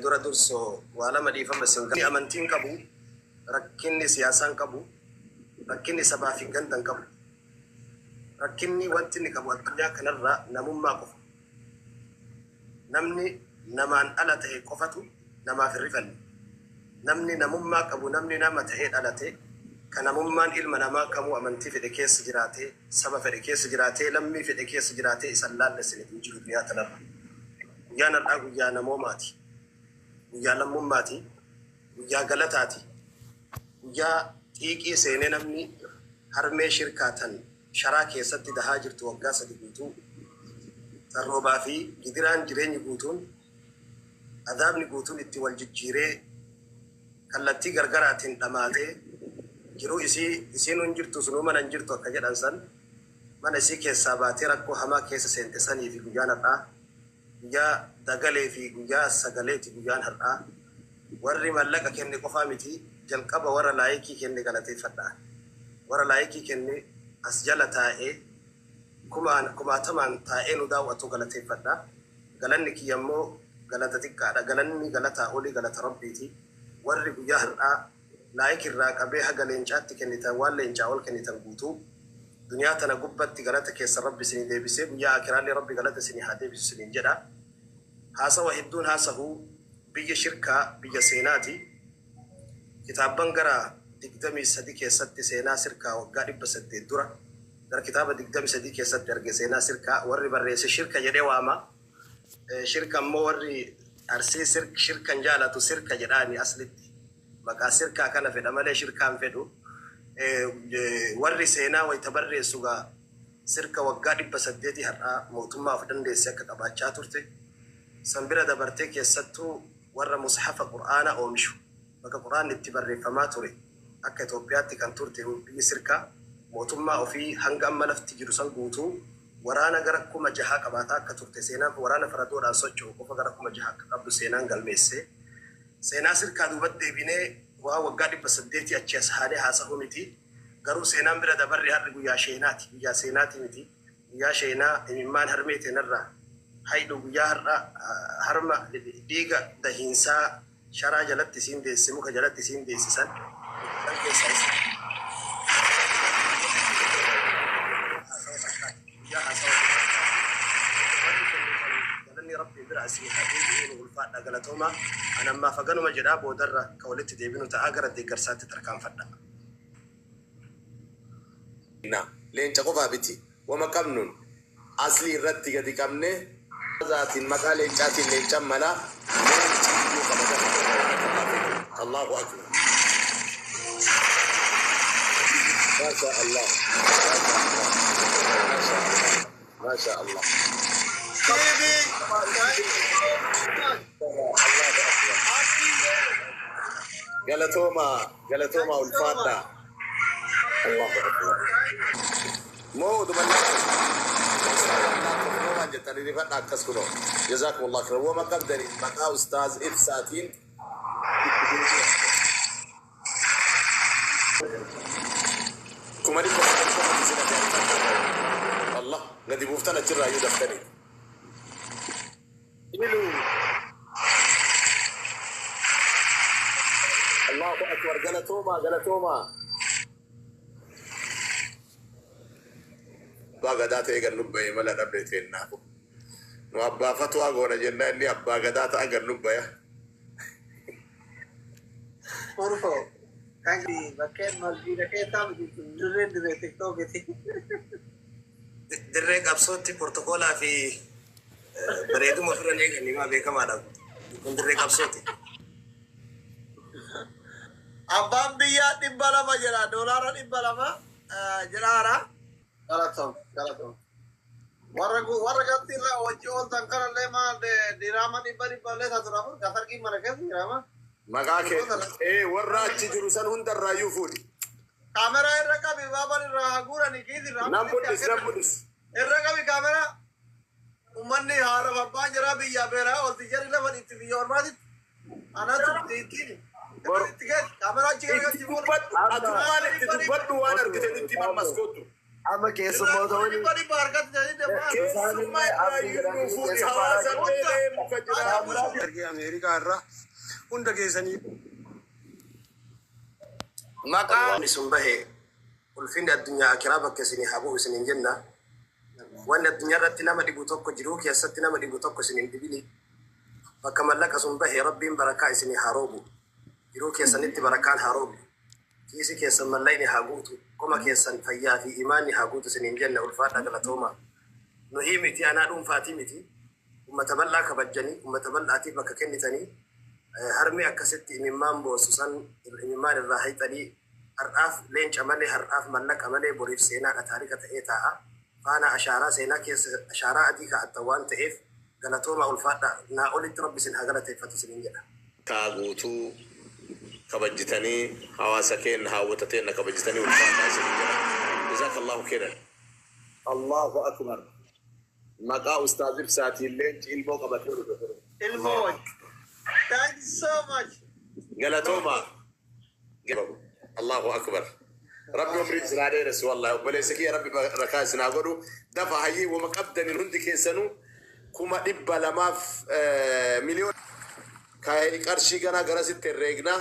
Dura dursoo waa lama dhiifama isin gaafadha. Amantiin qabu, rakkinni siyaasaan qabu, rakkinni sabaa fi ganda hin qabu. Rakkinni wanti inni qabu addunyaa kanarraa namummaa qofa. Namni namaan ala ta'e qofatu namaaf hin rifanne. Namni namummaa qabu, namni nama ta'ee dhalate, ka namummaan ilma namaa kamuu amantii fedhe keessa jiraatee, saba fedhe keessa jiraatee, lammii fedhe keessa jiraatee isa hin laallessine hin jiru duniyaa tanarra. Guyyaan har'aa guyyaa namoomaati. Guyyaa lammummaati. Guyyaa galataati. Guyyaa xiiqii seenee namni harmee shirkaa tan sharaa keessatti dahaa jirtu waggaa 3 guutuu, tan roobaa fi gidiraan jireenyi guutuun, azaabni guutuun itti wal jijjiiree kallattii gargaraatiin dhamaatee jiruu isii isiinuu hin jirtu sunuu mana hin jirtu akka jedhan san mana isii keessaa baatee rakkoo hamaa keessa seente saniifi guyyaan har'aa guyyaa dagalee fi guyyaa sagaleeti guyyaan har'aa warri mallaqa kenne qofaa miti jalqaba warra laayikii kenne galateeffadha warra laayikii kenne as jala taa'ee kumaan kumaatamaan taa'ee nu daaw'atu galateeffadha galanni kiyya immoo galata xiqqaadha galanni galataa olii galata rabbiiti warri guyyaa har'aa like irraa qabee haga leencaatti kennitan waan leencaa ol kennitan guutuu duniyaa tana gubbatti galata keessan rabbi isinii deebisee guyyaa aakiraallee rabbi galata isinii haa deebisu isiniin jedha haasawa hedduun haasahu biyyi shirkaa biyya seenaati Kitaabban gara 23 keessatti seenaa sirkaa waggaa 800 dura gara kitaaba 23 keessatti arge seenaa sirkaa warri barreesse shirka jedhee waama. Shirka immoo warri Arsii shirka hin jaalatu sirka jedhaani aslitti. Maqaa sirkaa kana fedha malee shirkaa hin fedhu. Warri seenaa wayita barreessu gaa sirka waggaa 800 har'aa mootummaa of dandeesse akka qabaachaa turte san bira dabartee keessattuu warra mushafa Qur'aana oomishu, bakka Qur'aanni itti barreeffamaa ture akka Itoophiyaatti kan turte biyyi Sirkaa mootummaa ofii hanga amma lafti jiru san guutuu waraana gara kuma jahaa qabaataa akka turte seenaan waraana faradoodhaan socho'u qofa gara 6000 akka qabdu seenaan galmeesse. Seenaa Sirkaa duubatti deebinee waan waggaa 800 achii as haanee haasahuu miti. Garuu seenaan bira dabarre har'i guyyaa sheenaati. Guyyaa seenaatii miti. Guyyaa sheenaa imimmaan harmee teenarraa haydhu guyyaa har'a harma dhiiga dahiinsaa sharaa jalatti isiin deesse muka jalatti isiin deesse san san keessaa isa guyyaa haasawa biraati warri kennitan galanni rabbii bira isinii haa deebi'uu nu ulfaadha galatoomaa an ammaaf haganuma jedhaa boodarra ka walitti deebinu ta'aa gara deeggarsaatti tarkaanfadha. Na leenca qofaa biti wama qabnun asli irratti gadi qabne zaatin maqaa leencaatiin leencan mala leenci iyyuu kabajama barakallahu fikum allahu akbar masha allah masha allah masha allah masha allah allahu akbar galatooma galatooma ulfaadha Allahu Akbar. Moo oduma laafoo waan jettan rifadha akkas kunoo. Jazakumullah khairan. Wama qabdaniin maqaa ustaaz ibsaatiin itti deebi'a. 900,000 qofatu isin hafe arifadhaa. Allah gadi buuftan achirraa iyyuu daftanii. Iluu. Allahu akbar galatoomaa galatoomaa. Abbaa gadaa ta'ee gad nubbaye mala dhabne teennaafu. Nu abbaa fatwaa goona jennaa inni abbaa gadaa ta'a gad nubbaya. Urfo. Kan bakkeen masjiida keessaa miti dirreen dirree tiktookiti. Dirree qabsootti portokoolaa fi bareeduma ofirra hin eegan himaa beekamaadha. Kun dirree qabsooti. Abbaan biyyaa 200 jedha doolaara 200 jedhaara. Galatoom galatoom. Warra warra galtii irraa wajji ooltan kanallee maal diraama dhibba dhibba illee taatu afur gafargii mana keessa jiraama. Maqaa kee ee warra achi jiru san hundarraayyuu fuudhi. Kaameraa irra qabi baaban irraa haa guurani kiis irraa Nan mul'is nan mul'is. Irra qabi kaameraa. Ummanni haadha fi abbaan jaraa biyyaa beelaa oolti jarri lafa dhiitti biyya ormaatitti. Anatu ittiin Bor itti geessi kaameraa achi itti garagalchi fuula. dubbadhu atummaan itti dubbadhu waan argite nutti himi ammas kottu. Amma keessummoota Kuma waliin dhibba dhibba harkatti jedhanii deemaa. Keessummaa irraa iyyuu fuudhi hawaasa beelee muka jira. Ergee Ameerikaa irraa hunda keessanii maqaa Wanni sun bahe ulfinni addunyaa akiraa bakka isinii haa bu'u isiniin jenna. Wanni addunyaa irratti nama dhibu tokko jiruu keessatti nama dhibu tokko isiniin dhibini. Bakka mallaqa sun bahe Rabbiin barakaa isinii haa roobu. Jiruu keessanitti barakaan haa roobu. Kiisi keessan mallaqni haa guutu. Qoma keessan fayyaa fi imaanni haa guutu isiniin jenna ulfaadha galatooma. Nuhii miti anaa dhuunfaatii miti. Ummata bal'aa kabajjanii, ummata bal'aatiif bakka kennitanii, harmi akkasitti imimmaan boossu san imimmaan irraa hayxanii har'aaf leenca malee har'aaf mallaqa malee boriif seenaadha taarika ta'ee taa'a. Faana ashaaraa seenaa keessa ashaaraa adii kaa'attan waan ta'eef galatooma ulfaadha. Naa olitti Rabbi isin haa galateeffatu isiniin jedha. Kaa guutuu kabajjitanii hawaasa keenya haawwata teenya kabajjitanii ulfaadhaa isin jedha. Jazaakallahu khairan. Allahu akbar. Maqaa Ustaaz Ibsaatiin leenci ilmoo qabatee dhufe. Ilmoo. Thank you so much. Galatooma. Allahu akbar. Rabbi umrii isin haa dheeressu wallahi obboleessa kiyya Rabbi barakaa isin haa godhu. Dafa hayyii wama qabdaniin hundi keessanuu 200,000 miliyoona kaa'ee qarshii ganaa garasitti herreegna.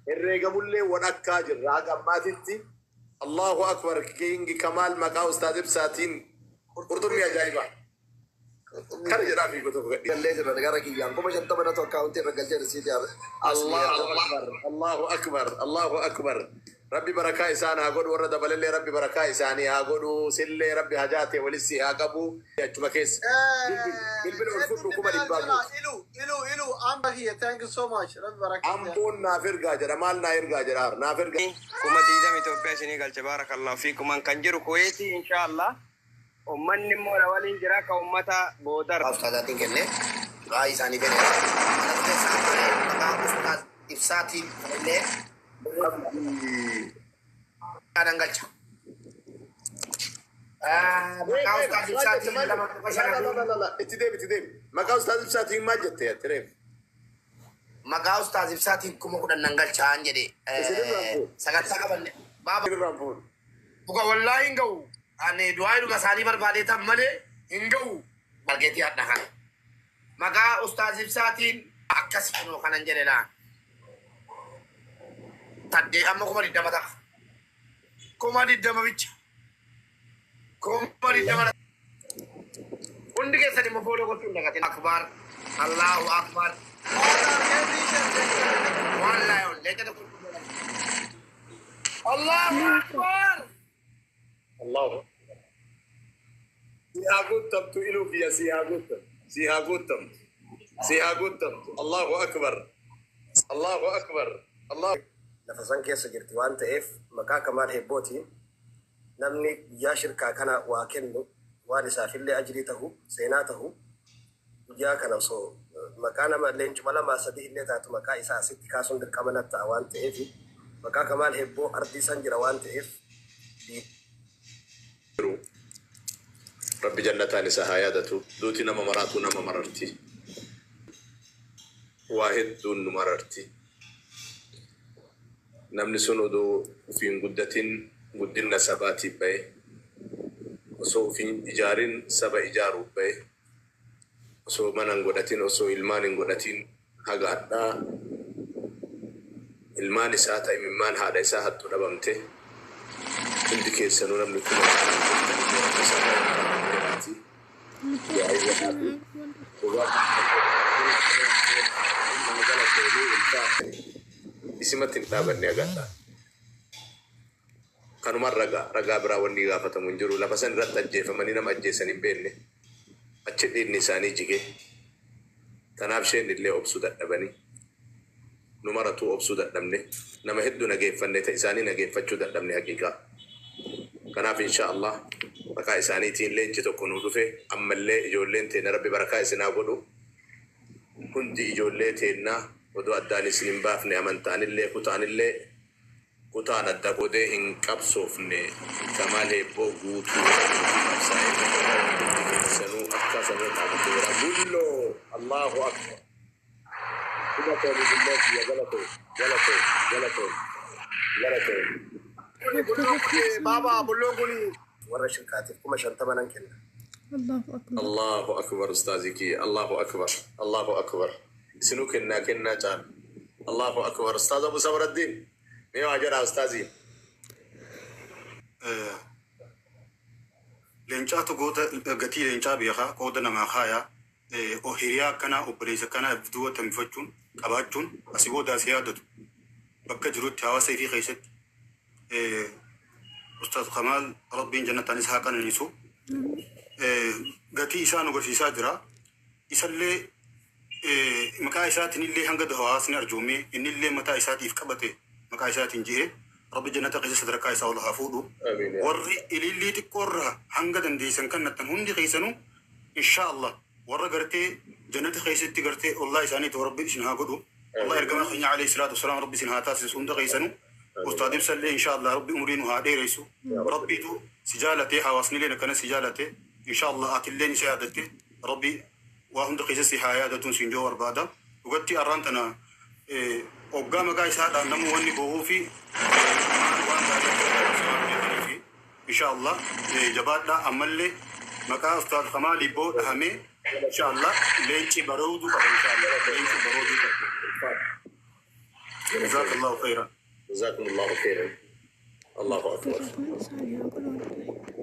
Herreegamullee wadhakkaa jirra haga ammaatitti. Allahu akbar Kingi Kamaal maqaa Ustaaz Ibsaatiin qurxummii ajaa'ibaa. Kana jedhaa fi tokko gadhii. Gallee jira gara kiyyaan 50,000 natu akkaawuntii irra galchee risiitii Allahu akbar Allahu akbar Allahu akbar. Rabbi barakaa isaan haa godhu warra dabalallee Rabbi barakaa isaanii haa godhu sillee Rabbi hajaate walissi haa qabu achuma keessa. Bilbila ol fudhu 100,000 guutu. Ilu, ilu, ilu, amma kiyya. Thank you so much. Rabbi barakaa. Amboon naaf ergaa jedha maal naa ergaa jedha naaf ergaa. 20,000 Itoophiyaa isinii galche baarakallahu fiikuman kan jiru Kuweetii inshaallah. Ummanni immoo na waliin jira ka ummata boodar. Ustaazaatiin kenne du'aa isaanii kenne. Kanas keessaa maqaa Ustaaz Ibsaatiin illee kanan galcha. Maqaa Ustaaz Ibsaatiin 2.5 Itti deemi itti deemi. Maqaa Ustaaz Ibsaatiin maal jette ati reef? Maqaa Ustaaz Ibsaatiin 10,000 nan galchaan jedhe Isinirraan fuudhu. sagantaa qabanne. Baaba Isinirraan fuudhu. Dhuga wallaahi hin ga'u. Ani du'aa dhuma isaanii barbaadee tan malee hin ga'u. Margeetii hadha kana. Maqaa Ustaaz Ibsaatiin akkas kunoo kanan jedhe laa. Taddee amma 20,000 ta'a. 20,000 bicha. 20,000. Hundi keessan immoo follow gochuu hin dagatin. Akbar. Allahu akbar. One lion. Leenca tokko. Allahu akbar. Allahu. Si haa guutamtu iluu kiyya si haa guutamtu. Si haa guutamtu. Si haa guutamtu. Allahu akbar. Allahu akbar. Allah. Lafa san keessa jirti waan ta'eef maqaa Kamaal Hebbootiin namni guyyaa shirkaa kana waa kennu waan isaafillee ajrii tahu seenaa tahu guyyaa kana osoo maqaa nama leencuma lamaa sadii illee taatu maqaa isaa asitti kaasuun dirqama natti ta'a waan ta'eef maqaa Kamaal Hebboo ardii san jira waan ta'eef Rabbi jannataan isa haa yaadatu. Duuti nama maraatu nama mararti. Waa hedduun nu mararti. Namni sun odoo ufiin guddatin guddina sabaatiif bahe. Osoo ufiin ijaarin saba ijaaruuf bahe. Osoo mana hin godhatin osoo ilmaan hin godhatin haga hadhaa ilmaan isaa ta'e imimmaan haadha isaa hattu dhabamte. Hundi keessanuu namni kuma jedhaati. Isimatti hin dhaabanne agadha. Kanumaan ragaa ragaa biraa wanni gaafatamu hin jiru. Lafa san irratti ajjeefamanii nama ajjeesan hin beekne. Achi dhiigni isaanii jige. Tanaaf isheen illee obsuu dadhabanii. Nu maratuu obsuu dadhabne. Nama hedduu nageeffanne ta'e isaanii nageeffachuu dadhabne haqiiqaa. Kanaaf insha Allah maqaa isaaniitiin leenci tokko nu dhufe ammallee ijoolleen teenya Rabbi barakaa isin haa godhu. Hundi ijoollee teennaa odoo addaan isin hin baafne amantaanillee kutaanillee kutaan adda godee hin qabsoofne Kamaal Heebboo guutuu qabsaa'ee hundi keessanuu akka sanuu dhaabbatee jira. Bulloo Allahu akbar. Kuma tooni bulloo kiyya galatoo galatoo galatoo galatoo. Bulloon kun baaba bulloon kun Warra shirkaatiif 50,000 nan kenna. Allahu akbar. Allahu akbar, ustaazii kiyya. Allahu akbar. Allahu akbar. Isinuu kennaa kennaa caala. Allahu akbar. Ustaaz Abu Sabraddiin. Mee waa jedhaa ustaazii. Leencaatu goota gatii leencaa beekaa qooda namaa kaayaa hiriyaa akkanaa obboleessa akkanaa duuba tambifachuun qabaachuun asii booda asii yaadatu bakka jirutti hawaasa ifii keessatti. Ustaaz Kamaal, Rabbiin jannataan isaa haa qananiisu. Gatii isaa nu agarsiisaa jira. Isallee maqaa isaatiin illee hanga hawaasni arjoomee inni illee mataa isaatiif qabate maqaa isaatiin ji'ee Rabbi jannata keessa sadarkaa isaa ol haa fuudhu. Amiin. Warri ilillii xiqqoorraa hanga dandeessan kan nattan hundi keessanuu insha Allah warra gartee jannata keessatti gartee ollaa isaaniitu Rabbi isin haa godhu. Allah ergamaa keenya alayhi salaatu wasalaam Rabbi isin haa taasisu hunda keessanuu. Ustaad Ibsallee insha Allah Rabbi umurii nu haa dheeressu. Rabbiitu si jaalatee, hawaasni illee akkana si jaalatee, insha Allah atilleen isa yaadatte, Rabbi waa hunda keessa si haa yaadatuun siin joo barbaada. Dhugatti arraan tana hoggaa maqaa isaadhaan namni wanni bohuu fi waan gaarii akka waan beekanii fi insha Allah jabaadhaa. Ammallee maqaa Ustaad Kamaal Ibboo dhahamee insha Allah leenci bareeduu qaba, insha Allah leenci bareeduu qaba. Jazakallahu khairan. جزاكم الله خيرا. الله أكبر.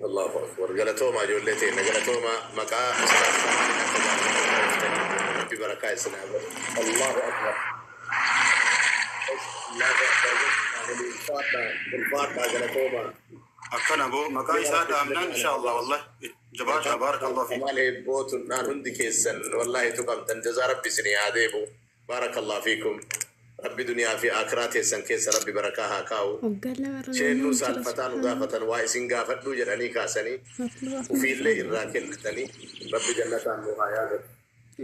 الله أكبر. Galatooma ijoollee teenya, galatooma. Maqaa ustaaz Kamaaliin akka jaallatanii Rabbi barakaa isin haa godhu. Allahu akbar. Allahu akbar. Ulfaadhaa, ulfaadhaa, galatooma. Akkana boo maqaa isaa dhahamnaan insha Allah wallahi jabaadhaa, baarakallahu fiik. Kamaal heebbootun naan hundi keessan wallahi tuqamtan, jazaa Rabbi isinii haa deebu. Baarakallahu fiikum. Rabbi duniyaa fi akiraa teessan keessa Rabbi barakaa haa kaa'u. Waggaa 2 irra Sheennuu naannoo jira. saalfataa nu gaafatan, waa isin gaafadhuu jedhanii kaasanii ufiillee irraa kennatanii Rabbi jannataan nu haa yaadatu.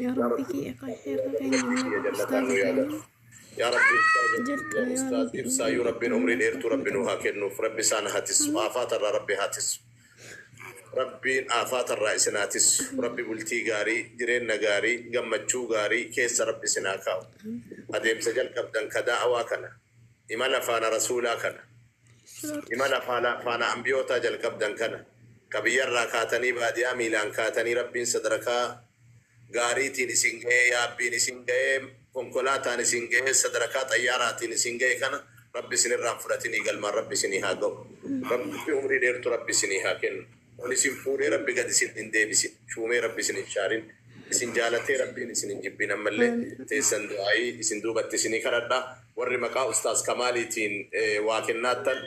Yaa Rabbi kiyya irra keenya Biyya jannataan nu yaadatu. Yaa Rabbi, Jalqaba yaa Ustaaz Rabbi. Ibsaayyuu Rabbiin umrii dheertuu Rabbi nu haa kennuuf. Rabbi isaan haa tissu. Aafaatarraa Rabbi haa tissu. Rabbiin aafaatarraa isin haa tissu. Rabbi bultii gaarii, jireenya gaarii, gammachuu gaarii keessa Rabbi isin haa kaa'u. Adeemsa jalqabdan ka da'awaa kana, imala faana rasuulaa kana, imala faana ambiyootaa jalqabdan kana, ka biyyarraa kaatanii baadiyaa miilaan kaatanii Rabbiin sadarkaa gaariitiin isin ga'ee, yaabbiin isin ga'ee, konkolaataan isin ga'ee, sadarkaa xayyaaraatiin isin ga'e kana Rabbi isin irraan fudhatinii galmaan Rabbi isinii haa ga'u. Rabbi umrii dheertu Rabbi isinii haa kennu. Ol isin fuudhee Rabbi gad isin hin deebisin. Shuumee Rabbi isin hin shaarin. Isin jaalatee Rabbiin isin hin jibbin. Ammallee teessan du'aayii isin duubatti isinii kadhadha. Warri maqaa Ustaaz Kamaaliitiin waa kennaattan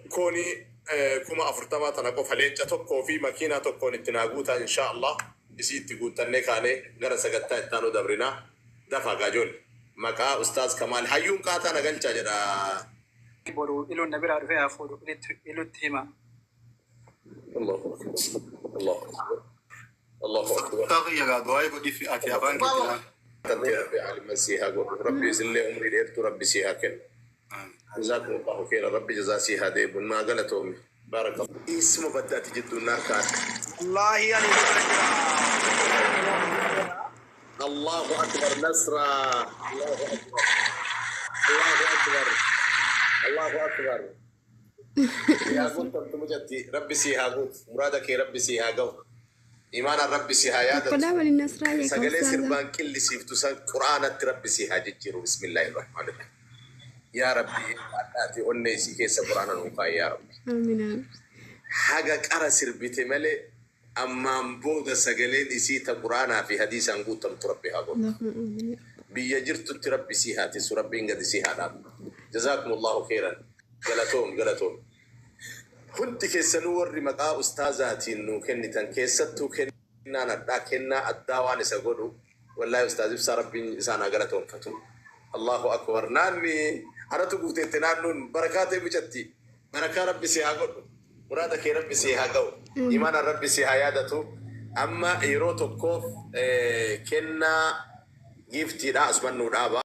kooni 40,000 tana qofa leenca tokkoo fi makiinaa tokkoon itti naa guutaa, insha Allah isii itti guuttannee kaanee gara sagantaa itti aanu dabrinaa. Dafaa gaajoon maqaa Ustaaz Kamaal hayyuun qaataa na galchaa jedha. Boru iluun na biraa dhufee haa fuudhu, ilutti hima. Allahu akbar. Allahu akbar. Allahu akbar. Ustaaz yaa du'aa godhiif ati afaan keetii. Rabbi Rabbi aliman sii haa godhu. Rabbi isillee umrii dheertuu Rabbi sii haa kennu. جزاكم الله خيرا. Rabbi jazaa sii haa deebu. Maa galatoomi. بارك الله. Isuma baddaati jidduun naa kaan. Wallaahi ani bira jira. الله أكبر نصرا. الله أكبر. الله أكبر. الله أكبر. Yaa guutamtu mucatti, Rabbi sii haa guutu. Muraada kee Rabbi sii haa ga'u. Imaana Rabbi sii haa yaadatu. Tokkolaa waliin Nasraa eega Sagalee ustaaza. sirbaan qillisiiftu san Qur'aanatti Rabbi sii haa jijjiiru. بسم الله الرحمن الرحيم. Yaa Rabbi, addaati onnee isii keessa Qur'aana nuu kaa'i yaa Rabbi. Amiin amiin. Haga qara sirbite malee ammaan booda sagaleen isii ta Qur'aanaa fi hadiisaan guutamtu Rabbi haa godhu. Allahumma amiin. Biyya jirtutti Rabbi sii haa tisu, Rabbiin gadi sii haa dhaabu. جزاكم الله خيرا. Galatoom, galatoom. Hundi keessanuu warri maqaa ustaazaatiin nuu kennitan, keessattuu kennaan addaa kennaa addaa waan isa godhu, wallaahi ustaaz Ibsaa Rabbiin isaan haa galatoomfatu. Allahu akbar. Naanni anatu guuteette naannoon barakaa ta'e mucatti. Barakaa Rabbi si haa godhu. Muraada kee Rabbi si haa ga'u. Imaana Rabbi si haa yaadatu. Amma yeroo tokkoof kennaa giiftiidha asuman nuu dhaaba.